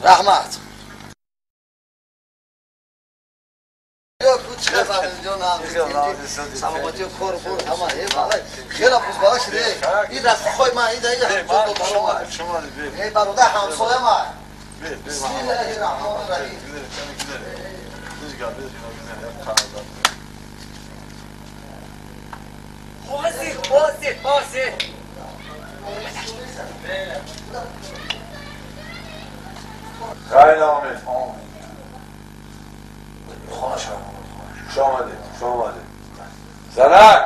Раҳмат. Саломатӣ кор буд ҳама хеле хушбахт шуде. Ин дастхои ман ин ин бародар ҳамсоя ман. Бисмиллаҳир раҳмонир раҳим. Ҳозир, ҳозир, ҳозир. خیلی آمد. خانه شما خوش آمدید، خوش آمدید. زنک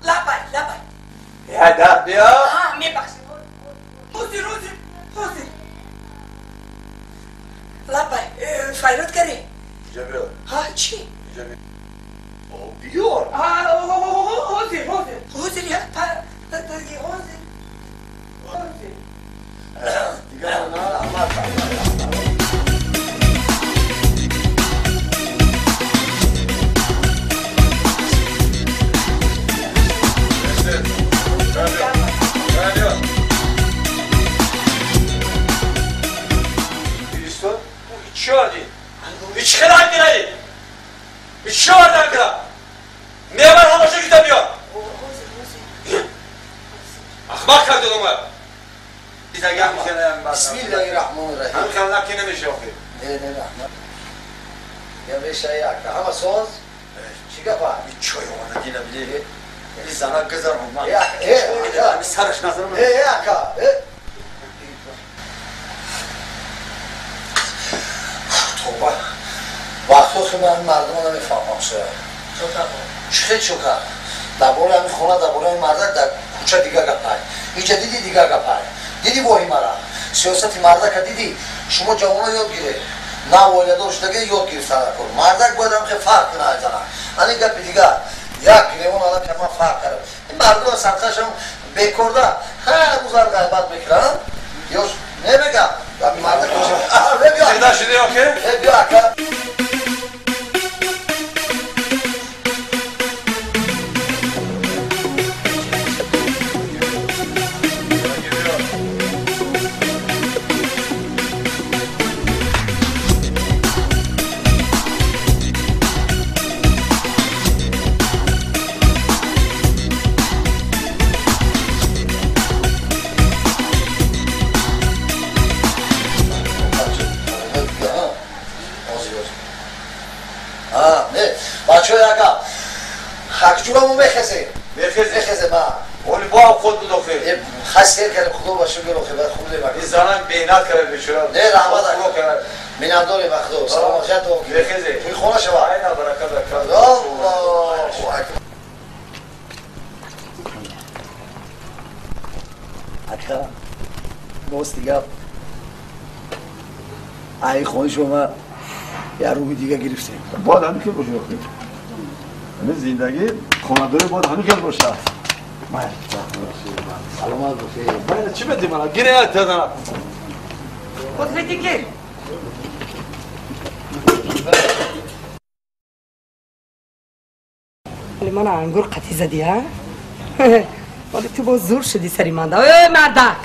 لبای لبای یه در بیا. میبخشید. حاضر حاضر حاضر. لبای فیراد کردی؟ اینجا بیا. ها چی؟ اینجا بیا. بیار. حاضر حاضر حاضر یا حاضر حاضر. دیگه نه رحمت. Bismillahirrahmanirrahim. هم خلنا که نمیشه آخه. نه نه نه. یا بشه یک همه ساز چی گپا؟ چای آمدگی نبیده. این زنک گذر اومد. یک سرش نظرم. یک توبه. وقتی که من مردم نمیفهمم سر. چه چوکا؟ درباره همین خونه درباره این مردک در کوچه دیگه گپای. اینجا دیدی دیگه گپای. دیدی وای مرا. سیاست مردک دیدی شما جوان‌ها یاد گیره نه والدار شدگی یاد گرفتن کن مردک باید هم که فرق کنه از زنه انی گپ دیگه یک گریون الان که من فرق کردم این مردم سرخش هم بیکارده هر روز غیبت میکنن یا نمیگم مردک باشه زنده شده آخه؟ بیا اکا Хакчураму мехезе. Мехезе. Мехезе ма. Оли бо худ буд охир. Хас сер кардем худо ба шукр охир бад хуб лебак. Ин занак беҳнат кард бечора. Не раҳмат ака. Миннатдорем ба худо. Саломат шад охир. Мехезе. Туи хона шава. Айна баракат ака. Аллоҳу акбар. Ака рости гап. Ай хони шумо я рӯи дига гирифтем. Бояд ҳамин хел бошад охир. ҳамин зиндагӣ хонадорӣ бояд ҳамин хел бошад. Саломат бошед. Майна чӣ медӣ мана? Гире як тазана. Қудрати ки мана ангур қатӣ задӣ ҳа? ولی تو باز زور شدی سری من دا. ای مردک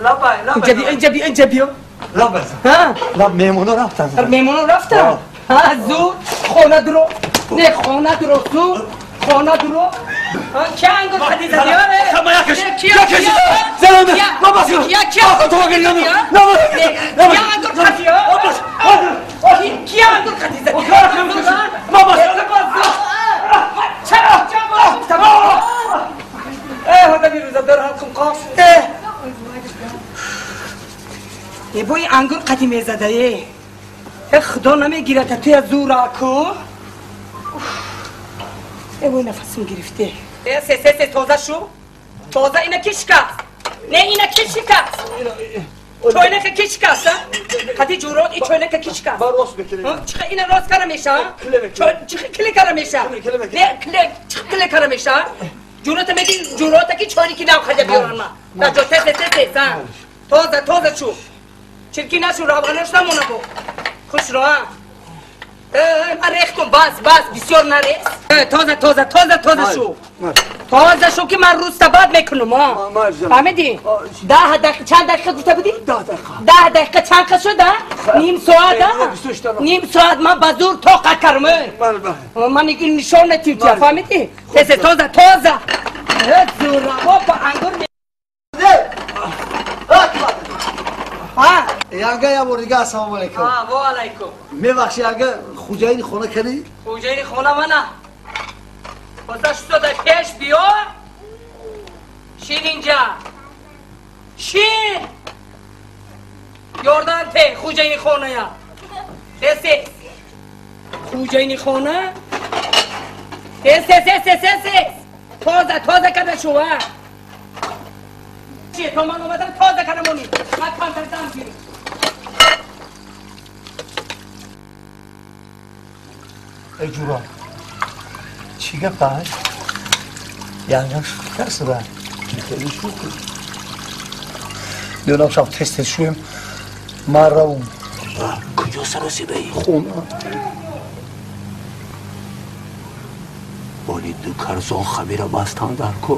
لبای لبای اینجا بیا اینجا بیا اینجا بیا لبای ها لب مهمونا رفتن مهمونا رفتن ها زود خونه درو نه خونه درو زود خونه درو کی انگور قطی زدی خما یکش یکش زنم بابا کی تو گریانو نه کی انگور قطی کی انگور قطی زدی بابا چرا چرا ای خدا بیروز биза дар ҳалқим қош. Э бо ин ангур қати мезада э. Э худо намегирад туя зура ку. Э бо нафасим гирифте. Э се се се тоза шу. Тоза ина ки шикаст? Не ина ки шикаст? Чойнака ки шикаст? Қати ҷурот и чойнака ки шикаст? Ба рост мекунем. Чиха ина рост кара меша? Чиха кле кара меша? Не кле чиха кле кара меша? Ҷурота меги ҷурота ки чойники нав хаҷа биёран ма. Да ҷо тез тез тез а. Тоза тоза шу. Чирки нашу равғанаш намона бо. Хуш ро а. Ман рех кун бас бас бисёр нарез. Тоза тоза тоза тоза шу. Тоза шу ки ман рӯзта бад мекунам а. Фаҳмидӣ? 10 дақиқа чанд дақиқа гуфта будӣ? 10 дақиқа. 10 дақиқа чанд қа шуд а? Ним соат а? Ним соат ман ба зӯр тоқат кардам. Ман ин нишон натим тия фаҳмидӣ? Тез тоза тоза. Зӯра ба ангур Янга я бор дига ассалому алайкум. Ва алайкум. Мебахши янга хуҷаини хона кани? Хуҷаини хона мана. Хоста шуд пеш биё. Шин инҷа. Шин. Ёрдан те хуҷаини хоная. Тез тез. Хуҷаини хона. Тез тез тез тез тез. Тоза тоза када шу а. То ман омадам тоза кардам они. Ман камтар дам гирифт. Эй ҷура, чӣ гап аст? Янгам шӯхӣ карсида? Хеле шӯхӣ. Донам шаб тез тез шӯем, ман равум. Куҷо саросибаӣ? Хона. Боли ду карзон хамира бастан дар ку.